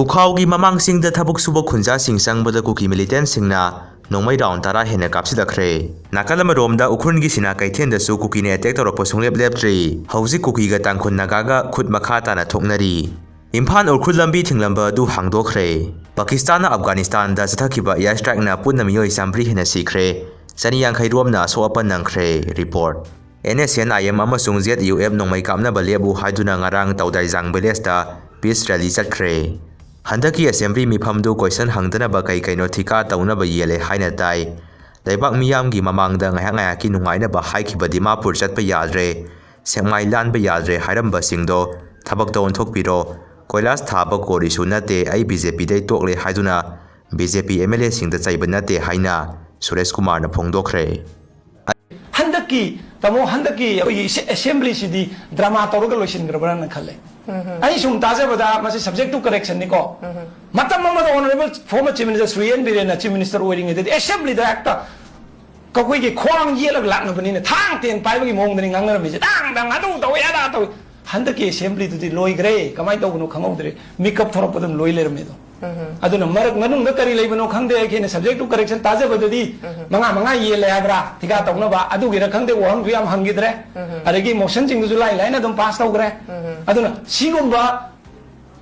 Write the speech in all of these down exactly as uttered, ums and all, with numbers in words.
ꯎꯈꯥꯎꯒꯤ ꯃꯃꯥꯡ ꯆꯤꯡꯗ ꯊꯕꯛ ꯁꯨꯕ ꯈꯨꯟꯖꯥꯁꯤꯡ ꯆꯪꯕꯗ ꯀꯨꯀꯤ ꯃꯤꯂꯤꯇꯦꯟꯁꯤꯡꯅ ꯅꯣꯡꯃꯩ ꯔꯥꯎꯟ ꯇꯔꯥ ꯍꯦꯟꯅ ꯀꯥꯞꯁꯤꯜꯂꯛꯈ꯭ꯔꯦ꯫ ꯅꯥꯀꯜ ꯑꯃꯔꯣꯝꯗ ꯎꯈ꯭ꯔꯨꯜꯒꯤ ꯁꯤꯅꯥ ꯀꯩꯊꯦꯜꯗꯁꯨ ꯀꯨꯀꯤꯅ ꯑꯦꯇꯦꯛ ꯇꯧꯔꯛꯄ ꯁꯨꯡꯂꯦꯞ ꯂꯦꯞꯇ꯭ꯔꯤ꯫ ꯍꯧꯖꯤꯛ ꯀꯨꯀꯤꯒ ꯇꯥꯡꯈꯨꯜ ꯅꯥꯒꯥꯒ ꯈꯨꯠ ꯃꯈꯥ ꯇꯥꯅ ꯊꯣꯛꯅꯔꯤ꯫ ꯏꯝꯐꯥꯜ ꯎꯈ꯭ꯔꯨꯜ ꯂꯝꯕꯤ ꯊꯤꯡꯂꯝꯕ ꯑꯗꯨ ꯍꯥꯡꯗꯣꯛꯈ꯭ꯔꯦ꯫ ꯄꯥꯀꯤꯁꯇꯥꯟꯅ ꯑꯐꯒꯥꯅꯤꯁꯇꯥꯟꯗ ꯆꯠꯊꯈꯤꯕ ꯑꯦꯌꯔ ꯁ꯭ꯇ꯭ꯔꯥꯏꯛꯅ ꯄꯨꯟꯅ ꯃꯤꯑꯣꯏ ꯆꯥꯝꯃꯔꯤ ꯍꯦꯟꯅ ꯁꯤꯈ꯭ꯔꯦ, ꯆꯅꯤ ꯌꯥꯡꯈꯩ ꯔꯣꯝꯅ ꯑꯁꯣꯛ ꯑꯄꯟ ꯅꯪꯈ꯭ꯔꯦ꯫ Report. N S N I M ꯑꯃꯁꯨꯡ ꯖꯦꯠ ꯌꯨ ꯑꯦꯐ ꯅꯣꯡꯃꯩ ꯀꯥꯞꯅꯕ ꯂꯦꯞꯄꯨ ꯍꯥꯏꯗꯨꯅ ꯉꯔꯥꯡ ꯇꯧꯗꯥꯏꯖꯥꯡ ꯚꯤꯂꯦꯖꯇ ꯄꯤꯁ ꯔꯦꯂꯤ ꯆꯠꯈ꯭ꯔꯦ꯫ ꯍꯟꯗꯛꯀꯤ ꯑꯦꯁꯦꯝꯕ꯭ꯂꯤ ꯃꯤꯐꯝꯗꯨ ꯀꯣꯏꯁꯟ ꯍꯪꯗꯅꯕ ꯀꯩ ꯀꯩꯅꯣ ꯊꯤꯀꯥ ꯇꯧꯅꯕ ꯌꯦꯜꯂꯦ ꯍꯥꯏꯅ ꯇꯥꯏ꯫ ꯂꯩꯕꯥꯛ ꯃꯤꯌꯥꯝꯒꯤ ꯃꯃꯥꯡꯗ ꯉꯥꯏꯍꯥꯛ ꯉꯥꯏꯍꯥꯛꯀꯤ ꯅꯨꯡꯉꯥꯏꯅꯕ ꯍꯥꯏꯈꯤꯕ ꯗꯤꯃꯥꯄꯨꯔ ꯆꯠꯄ ꯌꯥꯗ꯭ꯔꯦ, ꯁꯦꯛꯃꯥꯏ ꯂꯥꯟꯕ ꯌꯥꯗ꯭ꯔꯦ ꯍꯥꯏꯔꯝꯕꯁꯤꯡꯗꯣ ꯊꯕꯛꯇ ꯑꯣꯟꯊꯣꯛꯄꯤꯔꯣ, ꯀꯣꯏꯂꯥꯁ ꯊꯥꯕ ꯀꯣꯔꯤꯁꯨ ꯅꯠꯇꯦ, ꯑꯩ ꯕꯤ ꯖꯦ ꯄꯤꯗꯩ ꯇꯣꯛꯂꯦ ꯍꯥꯏꯗꯨꯅ B J P M L ꯑꯦꯁꯤꯡꯗ ꯆꯩꯕ ꯅꯠꯇꯦ ꯍꯥꯏꯅ ꯁꯨꯔꯦꯁ ꯀꯨꯃꯥꯔꯅ ꯐꯣꯡꯗꯣꯛꯈ꯭ꯔꯦ꯫ ꯍꯟꯗꯛꯀꯤ ꯇꯥꯃꯣ, ꯍꯟꯗꯛꯀꯤ ꯑꯩꯈꯣꯏꯒꯤ ꯑꯦꯁꯦꯝꯕ꯭ꯂꯤꯁꯤꯗꯤ ꯗ꯭ꯔꯃꯥ ꯇꯧꯔꯒ ꯂꯣꯏꯁꯤꯟꯈ꯭ꯔꯕ꯭ꯔꯥꯅ ꯈꯜꯂꯦ꯫ ꯑꯩ ꯁꯨꯝ ꯇꯥꯖꯕꯗ ꯃꯁꯤ subject to correction ꯅꯤꯀꯣ꯫ ꯃꯇꯝ ꯑꯃꯗ Honourable former Chief Minister Shri N ꯕꯤꯔꯦꯟꯅ Chief Minister ꯑꯣꯏꯔꯤꯉꯩꯗꯗꯤ ꯑꯦꯁꯦꯝꯕ꯭ꯂꯤꯗ ꯍꯦꯛꯇ ꯑꯩꯈꯣꯏꯒꯤ ꯈ꯭ꯋꯥꯡ ꯌꯦꯠꯂꯒ ꯂꯥꯛꯅꯕꯅꯤꯅ, ꯊꯥꯡ ꯇꯦꯟ ꯄꯥꯏꯕꯒꯤ ꯃꯑꯣꯡꯗꯅꯤ ꯉꯥꯡꯅꯔꯝꯃꯤꯁꯦ꯫ ꯗꯥꯡ ꯗꯥꯡ ꯑꯗꯨ ꯇꯧꯋꯦ, ꯑꯗꯥ ꯇꯧꯋꯦ꯫ ꯍꯟꯗꯛꯀꯤ ꯑꯦꯁꯦꯝꯕ꯭ꯂꯤꯗꯨꯗꯤ ꯂꯣꯏꯈ꯭ꯔꯦ, ꯀꯃꯥꯏꯅ ꯇꯧꯕꯅꯣ ꯈꯪꯍꯧꯗ꯭ꯔꯦ꯫ ꯃꯤꯀꯞ ꯊꯣꯔꯛꯄꯗ ꯑꯗꯨꯝ ꯂꯣꯏ ꯂꯩꯔꯝꯃꯦ ꯑꯗꯣ꯫ ꯑꯗꯨꯅ ꯃꯔꯛ ꯃꯅꯨꯡꯗ ꯀꯔꯤ ꯂꯩꯕꯅꯣ ꯈꯪꯗꯦ꯫ ꯑꯩꯈꯣꯏꯅ subject to correction ꯇꯥꯖꯕꯗꯗꯤ ꯃꯉꯥ ꯃꯉꯥ ꯌꯦꯜꯂꯦ ꯍꯥꯏꯕ꯭ꯔꯥ ꯊꯤꯀꯥ ꯇꯧꯅꯕ, ꯑꯗꯨꯒꯤꯔ ꯈꯪꯗꯦ, ꯋꯥꯍꯪꯁꯨ ꯌꯥꯝ ꯍꯪꯈꯤꯗ꯭ꯔꯦ꯫ ꯑꯗꯒꯤ motion ꯁꯤꯡꯗꯨꯁꯨ ꯂꯥꯏ ꯂꯥꯏꯅ ꯑꯗꯨꯝ pass ꯇꯧꯈ꯭ꯔꯦ꯫ ꯑꯗꯨꯅ ꯁꯤꯒꯨꯝꯕ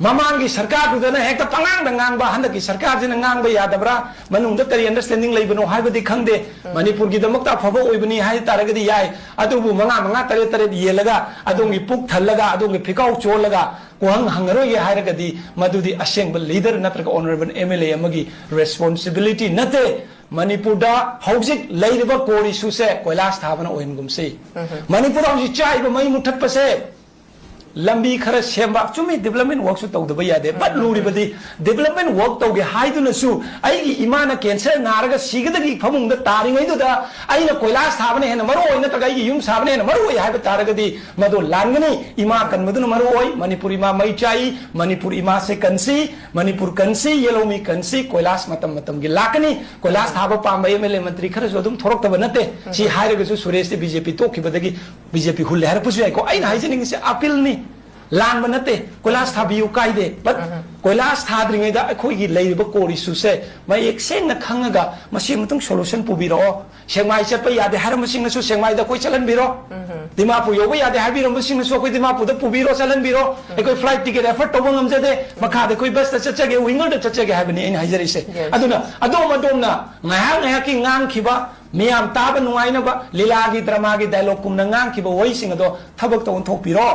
ꯃꯃꯥꯡꯒꯤ ꯁꯔꯀꯥꯔꯗꯨꯗꯅ ꯍꯦꯛꯇ ꯄꯉꯥꯡꯗ ꯉꯥꯡꯕ, ꯍꯟꯗꯛꯀꯤ ꯁꯔꯀꯥꯔꯁꯤꯅ ꯉꯥꯡꯕ ꯌꯥꯗꯕ꯭ꯔꯥ, ꯃꯅꯨꯡꯗ ꯀꯔꯤ understanding ꯂꯩꯕꯅꯣ ꯍꯥꯏꯕꯗꯤ ꯈꯪꯗꯦ꯫ ꯃꯅꯤꯄꯨꯔꯒꯤꯗꯃꯛꯇ ꯑꯐꯕ ꯑꯣꯏꯕꯅꯤ ꯍꯥꯏ ꯇꯥꯔꯒꯗꯤ ꯌꯥꯏ, ꯑꯗꯨꯕꯨ ꯃꯉꯥ ꯃꯉꯥ ꯇꯔꯦꯠ ꯇꯔꯦꯠ ꯌꯦꯜꯂꯒ ꯑꯗꯣꯝꯒꯤ ꯄꯨꯛ ꯊꯜꯂꯒ ꯑꯗꯣꯝꯒꯤ ꯐꯤꯀꯥꯎ ꯆꯣꯜꯂꯒ ꯋꯥꯍꯪ ꯍꯪꯉꯔꯣꯏꯒꯦ ꯍꯥꯏꯔꯒꯗꯤ ꯃꯗꯨꯗꯤ ꯑꯁꯦꯡꯕ leader ꯅꯠꯇ꯭ꯔꯒ Honourable M L A ꯑꯃꯒꯤ responsibility ꯅꯠꯇꯦ꯫ ꯃꯅꯤꯄꯨꯔꯗ ꯍꯧꯖꯤꯛ ꯂꯩꯔꯤꯕ core issue ꯁꯦ ꯀꯣꯏꯂꯥꯁ ꯊꯥꯕꯅ ꯑꯣꯏꯍꯟꯒꯨꯝꯁꯤ꯫ ꯃꯅꯤꯄꯨꯔꯗ ꯍꯧꯖꯤꯛ ꯆꯥꯛꯏꯕ ꯃꯩ ꯃꯨꯊꯠꯄꯁꯦ ꯂꯝꯕꯤ ꯈꯔ ꯁꯦꯝꯕ, ꯆꯨꯝꯃꯤ, development work ꯁꯨ ꯇꯧꯗꯕ ꯌꯥꯗꯦ, but ꯂꯨꯔꯤꯕꯗꯤ development work ꯇꯧꯒꯦ ꯍꯥꯏꯗꯨꯅꯁꯨ ꯑꯩꯒꯤ ꯏꯃꯥꯅ cancer ꯅꯥꯔꯒ ꯁꯤꯒꯗꯒꯤ ꯐꯃꯨꯡꯗ ꯇꯥꯔꯤꯉꯩꯗꯨꯗ ꯑꯩꯅ ꯀꯣꯏꯂꯥꯁ ꯊꯥꯕꯅ ꯍꯦꯟꯅ ꯃꯔꯨ ꯑꯣꯏ ꯅꯠꯇ꯭ꯔꯒ ꯑꯩꯒꯤ ꯌꯨꯝ ꯁꯥꯕꯅ ꯍꯦꯟꯅ ꯃꯔꯨ ꯑꯣꯏ ꯍꯥꯏꯕ ꯇꯥꯔꯒꯗꯤ ꯃꯗꯨ ꯂꯥꯟꯒꯅꯤ꯫ ꯏꯃꯥ ꯀꯟꯕꯗꯨꯅ ꯃꯔꯨ ꯑꯣꯏ꯫ ꯃꯅꯤꯄꯨꯔ ꯏꯃꯥ ꯃꯩ ꯆꯥꯛꯏ, ꯃꯅꯤꯄꯨꯔ ꯏꯃꯥꯁꯦ ꯀꯟꯁꯤ, ꯃꯅꯤꯄꯨꯔ ꯀꯟꯁꯤ, ꯌꯦꯜꯍꯧꯃꯤ ꯀꯟꯁꯤ, ꯀꯣꯏꯂꯥꯁ ꯃꯇꯝ ꯃꯇꯝꯒꯤ ꯂꯥꯛꯀꯅꯤ꯫ ꯀꯣꯏꯂꯥꯁ ꯊꯥꯕ ꯄꯥꯝꯕ M L A ꯃꯟꯇ꯭ꯔꯤ ꯈꯔꯁꯨ ꯑꯗꯨꯝ ꯊꯣꯔꯛꯇꯕ ꯅꯠꯇꯦ꯫ ꯁꯤ ꯍꯥꯏꯔꯒꯁꯨ ꯁꯨꯔꯦꯁꯇꯤ B J P ꯇꯣꯛꯈꯤꯕꯗꯒꯤ BJ P ꯍꯨꯜꯂꯦ ꯍꯥꯏꯔꯛꯄꯁꯨ ꯌꯥꯏꯀꯣ꯫ ꯑꯩꯅ ꯍꯥꯏꯖꯅꯤꯡꯉꯤꯁꯦ appeal ꯅꯤ, ꯂꯥꯟꯕ ꯅꯠꯇꯦ꯫ ꯀꯣꯏꯂꯥꯁ ꯊꯥꯕꯤꯌꯨ ꯀꯥꯏꯗꯦ, but ꯀꯣꯏꯂꯥꯁ ꯊꯥꯗ꯭ꯔꯤꯉꯩꯗ ꯑꯩꯈꯣꯏꯒꯤ ꯂꯩꯔꯤꯕ core issueꯁꯦ ꯃꯌꯦꯛ ꯁꯦꯡꯅ ꯈꯪꯉꯒ ꯃꯁꯤ ꯑꯃꯇꯪ solution ꯄꯨꯕꯤꯔꯛꯑꯣ꯫ ꯁꯦꯛꯃꯥꯏ ꯆꯠꯄ ꯌꯥꯗꯦ ꯍꯥꯏꯔꯝꯕꯁꯤꯡꯅꯁꯨ ꯁꯦꯛꯃꯥꯏꯗ ꯑꯩꯈꯣꯏ ꯆꯠꯍꯟꯕꯤꯔꯣ꯫ ꯗꯤꯃꯥꯄꯨꯔ ꯌꯧꯕ ꯌꯥꯗꯦ ꯍꯥꯏꯕꯤꯔꯝꯕꯁꯤꯡꯅꯁꯨ ꯑꯩꯈꯣꯏ ꯗꯤꯃꯥꯄꯨꯔꯗ ꯄꯨꯕꯤꯔꯣ, ꯆꯠꯍꯟꯕꯤꯔꯣ꯫ ꯑꯩꯈꯣꯏ flight ticket afford ꯇꯧꯕ ꯉꯝꯖꯗꯦ, ꯃꯈꯥꯗ ꯑꯩꯈꯣꯏ busꯇ ꯆꯠꯆꯒꯦ, wingerꯗ ꯆꯠꯆꯒꯦ ꯍꯥꯏꯕꯅꯤ ꯑꯩꯅ ꯍꯥꯏꯖꯔꯤꯁꯦ꯫ ꯑꯗꯨꯅ ꯑꯗꯣꯝ ꯑꯗꯣꯝꯅ ꯉꯥꯏꯍꯥꯛ ꯉꯥꯏꯍꯥꯛꯀꯤ ꯉꯥꯡꯈꯤꯕ, ꯃꯤꯌꯥꯝ ꯇꯥꯕ ꯅꯨꯡꯉꯥꯏꯅꯕ ꯂꯤꯂꯥꯒꯤ dramaꯒꯤ dialogue ꯀꯨꯝꯅ ꯉꯥꯡꯈꯤꯕ ꯋꯥꯍꯩꯁꯤꯡ ꯑꯗꯣ ꯊꯕꯛꯇ ꯑꯣꯟꯊꯣꯛꯄꯤꯔꯣ꯫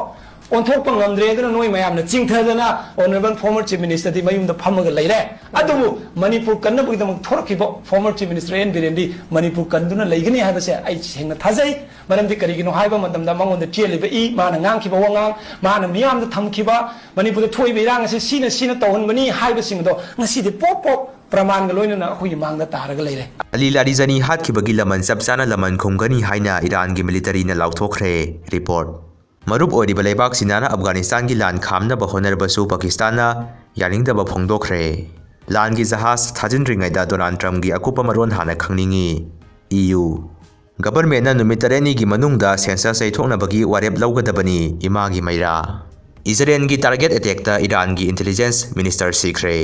ꯑꯣꯟꯊꯣꯛꯄ ꯉꯝꯗ꯭ꯔꯦ ꯑꯗꯨꯅ ꯅꯣꯏ ꯃꯌꯥꯝꯅ ꯆꯤꯡꯊꯗꯅ Honourable former Chief Ministerꯗꯤ ꯃꯌꯨꯝꯗ ꯐꯝꯃꯒ ꯂꯩꯔꯦ꯫ ꯑꯗꯨꯕꯨ ꯃꯅꯤꯄꯨꯔ ꯀꯟꯅꯕꯒꯤꯗꯃꯛ ꯊꯣꯔꯛꯈꯤꯕ former Chief Minister ꯑꯦꯟ ꯕꯤꯔꯦꯟꯗꯤ ꯃꯅꯤꯄꯨꯔ ꯀꯟꯗꯨꯅ ꯂꯩꯒꯅꯤ ꯍꯥꯏꯕꯁꯦ ꯑꯩ ꯁꯦꯡꯅ ꯊꯥꯖꯩ꯫ ꯃꯔꯝꯗꯤ ꯀꯔꯤꯒꯤꯅꯣ ꯍꯥꯏꯕ ꯃꯇꯝꯗ ꯃꯉꯣꯟꯗ ꯆꯦꯜꯂꯤꯕ ꯏ, ꯃꯥꯅ ꯉꯥꯡꯈꯤꯕ ꯋꯥꯉꯥꯡ, ꯃꯥꯅ ꯃꯤꯌꯥꯝꯗ ꯊꯝꯈꯤꯕ ꯃꯅꯤꯄꯨꯔꯗ ꯊꯣꯛꯏꯕ ꯏꯔꯥꯡ ꯑꯁꯤ ꯁꯤꯅ ꯁꯤꯅ ꯇꯧꯍꯟꯕꯅꯤ ꯍꯥꯏꯕꯁꯤꯡ ꯑꯗꯣ ꯉꯁꯤꯗꯤ ꯄꯣꯞ ꯄꯣꯞ ꯄ꯭ꯔꯃꯥꯟꯒ ꯂꯣꯏꯅꯅ ꯑꯩꯈꯣꯏꯒꯤ ꯃꯥꯡꯗ ꯇꯥꯔꯒ ꯂꯩꯔꯦ꯫ ꯑꯂꯤ ꯂꯥꯔꯤꯖꯥꯅꯤ ꯍꯥꯠꯈꯤꯕꯒꯤ ꯂꯃꯟ ꯆꯞ ꯆꯥꯅ ꯂꯃꯟ ꯈꯨꯝꯒꯅꯤ ꯍꯥꯏꯅ ꯏꯔꯥꯟꯒꯤ militaryꯅ ꯂꯥꯎꯊꯣꯛꯈ꯭ꯔꯦ꯫ Report꯫ ꯃꯔꯨꯞ ꯑꯣꯏꯔꯤꯕ ꯂꯩꯕꯥꯛ ꯆꯤꯅꯥꯅ ꯑꯐꯒꯥꯅꯤꯁꯇꯥꯟꯒꯤ ꯂꯥꯟ ꯈꯥꯝꯅꯕ ꯍꯣꯠꯅꯔꯕꯁꯨ ꯄꯥꯀꯤꯁꯇꯥꯟꯅ ꯌꯥꯅꯤꯡꯗꯕ ꯐꯣꯡꯗꯣꯛꯈ꯭ꯔꯦ꯫ ꯂꯥꯟꯒꯤ ꯖꯍꯥꯖ ꯊꯥꯖꯤꯟꯗ꯭ꯔꯤꯉꯩꯗ ꯗꯣꯅꯥꯜꯗ ꯇ꯭ꯔꯝꯞꯒꯤ ꯑꯀꯨꯞꯄ ꯃꯔꯣꯜ ꯍꯥꯟꯅ ꯈꯪꯅꯤꯡꯏ꯫ E U꯫ Governmentꯅ ꯅꯨꯃꯤꯠ ꯇꯔꯦꯠꯅꯤꯒꯤ ꯃꯅꯨꯡꯗ census ꯌꯩꯊꯣꯛꯅꯕꯒꯤ ꯋꯥꯔꯦꯞ ꯂꯧꯒꯗꯕꯅꯤ, ꯏꯃꯥꯒꯤ ꯃꯩꯔꯥ꯫ ꯏꯖꯔꯦꯜꯒꯤ target attackꯇ ꯏꯔꯥꯟꯒꯤ intelligence minister ꯁꯤꯈ꯭ꯔꯦ꯫